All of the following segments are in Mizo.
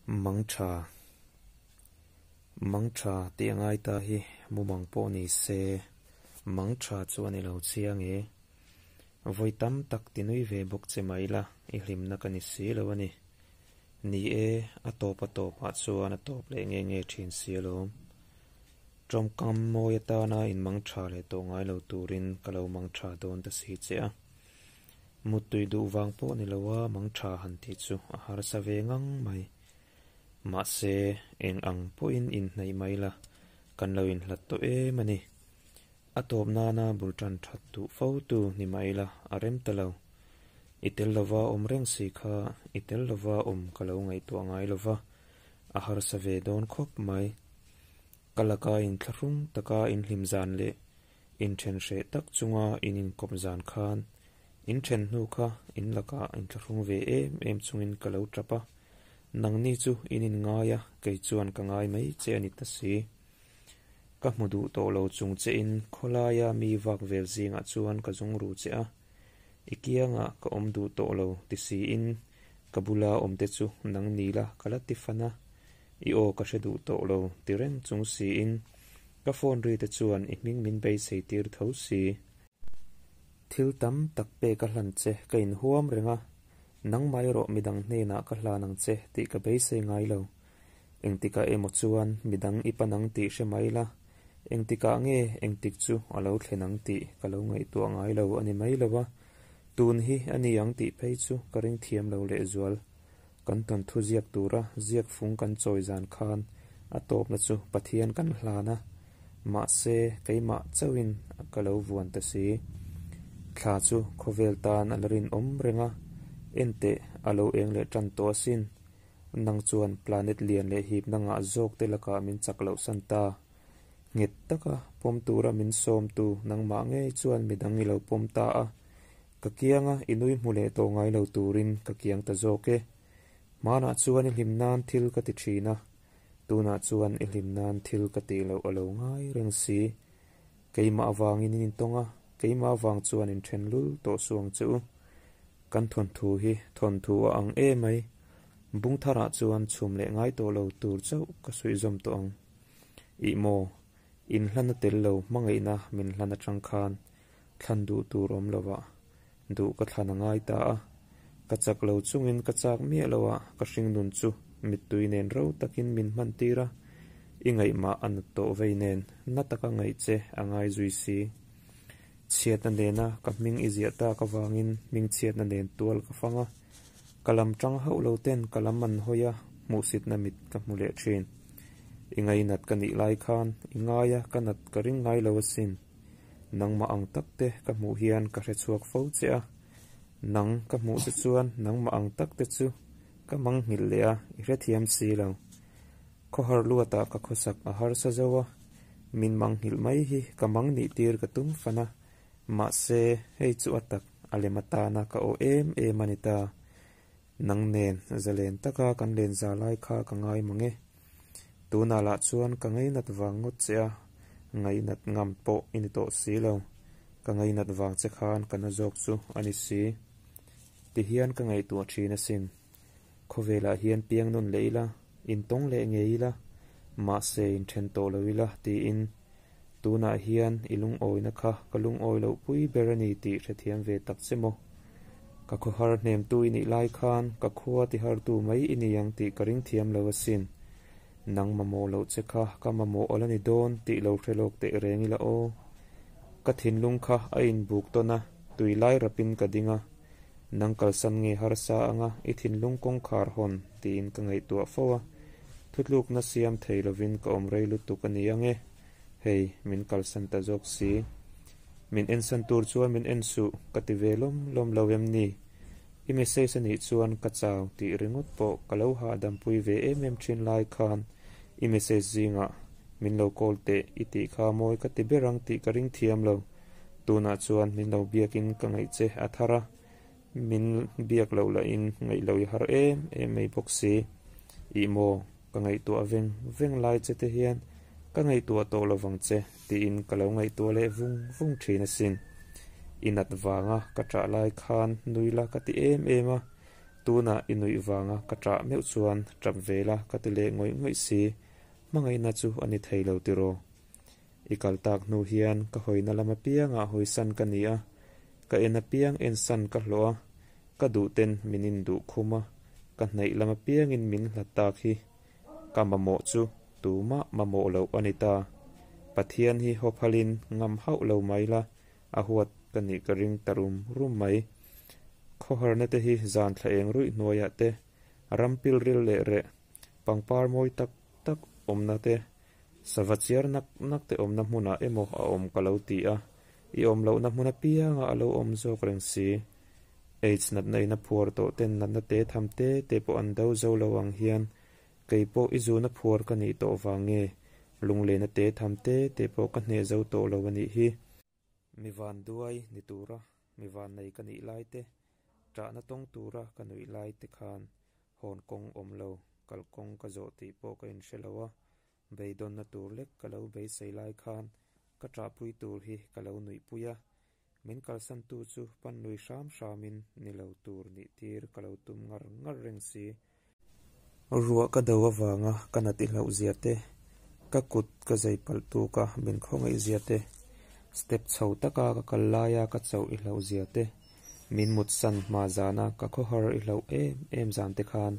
Mangtha Mangtha tih a ngai ta hi mumang pawh ni se Mangtha chu a ni lo chiang e. Vawi tam tak ti nui ve bawk che mai la, i hlimna ka ni si lo a ni. Ni e, a tawp a tawpah chuan a tawp leh nge nge thin si alawm. Tawngkam mawi atana inmang tha leh tawh ngai lo turin ka lo mang tha dawn ta si che a. Muttui duh vang pawh ni loa mang tha han tih chu a harsa ve ngang mai. Mahse, eng ang pawhin inhnaih mai la, kan lo inhlat tawh em a ni. A tawp nana bul tan that duh fo tu ni mai la, a rem ta lo. I tel lova awm reng si kha i tel lova awm ka lo ngaihtuah ngai lova, a harsa ve dawn khawp mai. Ka laka inthlahrung taka inhlim zan leh inthen hreh tak chunga in inkawp zan khan inthen hnu kha in lakah inthlahrung ve em em chungin ka lo tap a, nangni chu in inngai a, kei chuan ka ngai mai che a ni ta si. Ka hmu duh tawh lo chung che in khawlaia mi vak vel zingah chuan ka zawng ru che a, i kiangah ka awm duh tawh lo ti siin ka bula awm te chu nang ni la ka la ti fan a, i aw ka hre duh tawh lo ti reng chung siin ka phone ri te chuan i hming min beisei tir tho si. Thil tam tak pek a hlan che ka inhuam reng a, nangmah erawh midang hnenah ka hlan ang che tih ka beisei ngai lo. Engtikah emaw chuan midang i pan ang tih hre mai la, engtikah nge engtik chu a lo thlen ang tih ka lo ngaihtuah ngai lo a ni mai lo a, tun hi a ni ang tih phei chu ka ring thiam lo lehzual. Kan thawnthu ziak tura ziak fung kan chawi zan khan a tawpna chu Pathian kan hlan a, mahse keimah chauhin ka lo vuan ta si. Thla chu khawvel tan a la rinawm reng a, enteh a lo eng leh tan tawh asin. Nang chuan planet lian leh hipna ngah zawk te lakah min chak loh san ta. Nghet taka pawm tura min sawmtu nangmah ngei chuan midang i lo pawm ta a. Ka kianga i nui hmu leh tawh ngai lo turin ka kiang ta zawk e. Hmanah chuan i hlim nan thil ka ti thin a, tunah chuan i hlim nan thil ka tih loh a lo ngai reng si. Keimah avangin in intawng a, keimah avang chuan in then lul tawh suh ang che u. Kan thawnthu hi thawnthu a ang emai. Bung tharah chuan chhum leh ngai tawh lo tur chauh ka suihzawm tawh ang. Ih maw, in hlan a tel lo hmangaihna min hlan atang khan thlan duh tur awm lo ah duh ka thlan a ngai ta a. Ka chak lo chungin ka chak miah lo a, ka hringnun chu mittui nen ro takin min hman tir a, i ngaihmah a nat tawh vei nen na taka ngaih che a ngai zui si. Chhiatna nena ka hming i ziah tak avangin hmingchhiatna nen tual ka fang a, ka lam tang hauh lo ten ka lam an hawi a, hmuhsitna mit ka hmu leh thin. I ngainat ka nih lai khan i ngaia ka nat ka ring ngai lo asin. Nangmah ang tak te ka hmuh hian ka hre chhuak fo che a, nang ka hmuh che chuan nangmah ang tak te chu ka mangnghilh leh a, i hrethiam si lo. Khawhar luatah ka khawsak a harsa zo a, min mangnghilh mai hi ka mang nih tir ka tum fan a, mahse hei chu a tak a lem atana ka aw em em a ni ta. Nang nen zalen taka kan len za lai kha ka ngai mang e. Tunah lah chuan ka ngainat vang ngawt che a, ngainat ngam pawh i ni tawh si lo. Ka ngainat vang che khan ka na zawk chu a ni si. Tihian ka ngaihtuah thin asin. Khawvelah hian piang nawn leh ila, intawng leh ngei ila, mahse inthen tawh lo ila tiin tunah hian i lungawina kha ka lungawi loh pui ber a ni tih hrethiam ve tak che maw? Ka khawhar hnemtu i nih lai khan ka khua tihartu mai i ni ang tih ka ring thiam lo asin. Nang mamawh loh che kha ka mamawh awl a ni dawn tih lo hre lawk teh reng ila aw. Ka thinlung kha a inbuk tawn a, tui lai rapin ka ding a. Nang kalsan nge harsa anga i thinlung kawngkhar hawn tiin ka ngaihtuah fo a, thutlukna siam thei lovin ka awm rei lutuk a ni ang e, hei min kalsan ta zawk si. Min ensan tur chuan min en suh ka ti ve lawm lawm lo em ni? I message a nih chuan ka chau tih ringawt pawh ka lo hahdampui ve em em thin lai khan i message zingah min lo call teh i tih kha mawi ka ti ber ang tih ka ring thiam lo. Tunah chuan min lo biakin ka ngaih che a thar a, min biak loh lahin ngaih lo i har em em mai bawk si. Ih maw, ka ngaihtuah veng veng lai che te hian ka ngaihtuah tawh lo vang che tiin ka lo ngaihtuah leh vung vung thin asin. I nat vanga ka ṭah lai khan nui la ka ti em em a. Tunah i nuih vanga ka ṭah meuh chuan ṭap ve la ka ti leh ngawih ngawih si, hmangaihna chu a ni thei lo tiraw? I kal tak hnu hian ka hawina lam apiangah hawisan ka ni a, ka en apiang ensan ka hlawh a, ka duhten min induh khum a, ka hnaih lam apiangin min hlat tak hi ka mamawh chu tumah mamawh loh a ni ta. Pathian hi haw phalin ngam hauh lo mai la, a huat ka nih ka ring ta rum rum mai. Khawharna te hi zan thla eng ruih hnuaiah te, ram pilril leh reh, pangpar mawi tak tak awmna te, sava chiar nak nak te awmna hmunah emaw a awm ka lo ti a, i awm lohna hmun apiangah a lo awm zawk reng si. Aids natna in a phuar tawh ten natna te tham te te pawh an do zo lo ang hian kei pawh i zuna phuar ka nih tawh vang nge lunglena te tham te te pawh ka hneh zo tawh lo a nih hi. Mi van duai ni tura mi van nei ka nih lai te, ṭahna tawng tura ka nuih lai te khan hawn kawng awm lo, kal kawng ka zawh tih pawh ka inhre lo a, beidawnna tur lek ka lo beisei lai khan ka ṭahpui tur hi ka lo nuihpui a, min kalsantu chu pan nui hram hramin ni lo tur nih tir ka lo tum ngar ngar reng si. Ruah ka do avanga ka nat i hlauh zia te, ka kut ka zei palh tuk a min khawngaih zia te, step chho taka ka kal laia ka chauh i hlauh zia te, min mutsan hma zana ka khawhar i hlauh em em zan te khan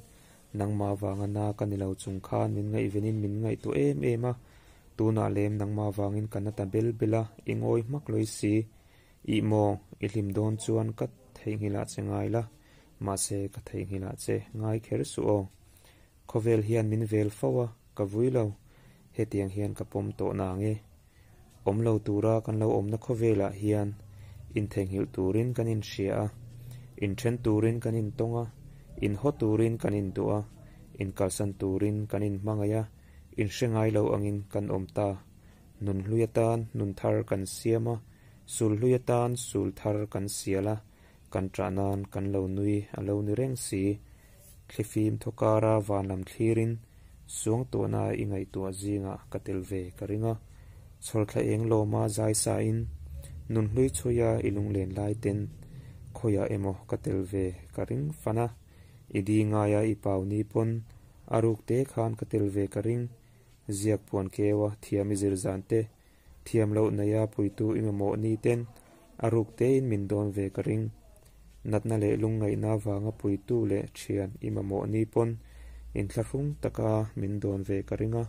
nangmah vanga na ka ni lo chung khan min ngaihvenin min ngaihtuah em em a, tunah lem nangmah vangin ka na ta bel bel a, i ngawi hmak lawi si. Ih maw, i hlim dawn chuan ka theihnghilh ah che ngai la, mahse ka theihnghilh ah che ngai kher suh aw. Khawvel hian min vel fo a, ka vui lo. Hetiang hian ka pawm tawh na nge. Awm lo tura kan lo awmna khawvelah hian intheihnghilh turin kan inhria a, inthen turin kan intawng a, inhaw turin kan induh a, inkalsan turin kan inhmangaih a, inhre ngai lo angin kan awm ta. Nun hlui atan nun thar kan siam a, sul hlui atan sul thar kan sial a, kan ṭah nan kan lo nui a lo ni reng si. Thlifim thaw kara van lam thlirin suangtuahna i ngaihtuah zingah ka tel ve ka ring a, chhawrthla eng lawma zai sain nun hlui chhuia i lunglen lai ten khawiah emaw ka tel ve ka ring fan a, i di ngaia i pau ni pawn a ruk te khan ka tel ve ka ring. Ziak puan keua thiam i zir zan te, thiam loh neia puitu i mamawh ni ten a ruk tein min dawn ve ka ring. Natna leh lungngaihna vanga puitu leh thian i mamawh ni pawn inthlahrung taka min dawn ve ka ring a.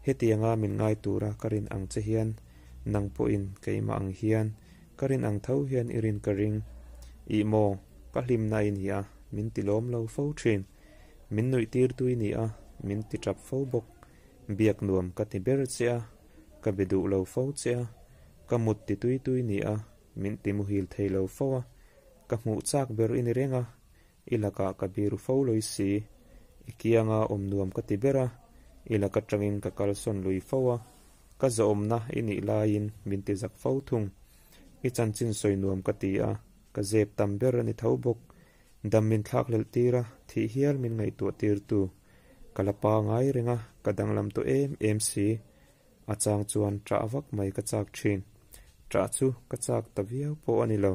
Hetianga min ngai tura ka rin ang che hian nang pawhin keimah ang hian ka rin ang tho hian i rin ka ring. Ih maw, ka hlimna i ni a, min ti lawm lo fo thin. Min nuih tir tui ni a, min ti tap fo bawk. Biak nuam ka ti ber che a, ka be duh lo fo che a, ka mut ti tui tui ni a, min ti muhil thei lo fo a, ka hmuh chak ber i ni reng a, i lakah ka biru fo lui si. I kianga awm nuam ka ti ber a, i lak atangin ka kalsawn lui fo a, ka zawhawmna i nih laiin min ti zak fo thung. I chanchin sawi nuam ka ti a, ka zep tam ber a ni tho bawk. Dam min thlakhlelh tir a, thih hial min ngaihtuah tir tu. Ka la pangai reng a, ka danglam tawh em em si. A chang chuan ṭah vak mai ka chak ṭhin. Ṭah chu ka chak ta viau pawh a ni lo.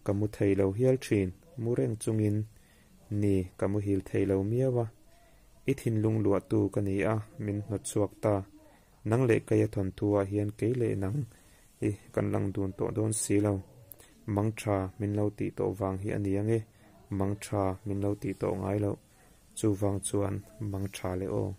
Ka mu thei lo hial ṭhin, mu reng chungin ni ka muhil thei lo miau a. I thinlung luahtu ka ni a, min hnawt chhuak ta. Nang leh kei a thawnthu ah hian kei leh nang hi kan lang dun tawh dawn si lo. Mang tha min lo tih tawh vang hi a ni ange, mang tha min lo tih tawh ngai loh. Chuvang chuan mang tha leh aw.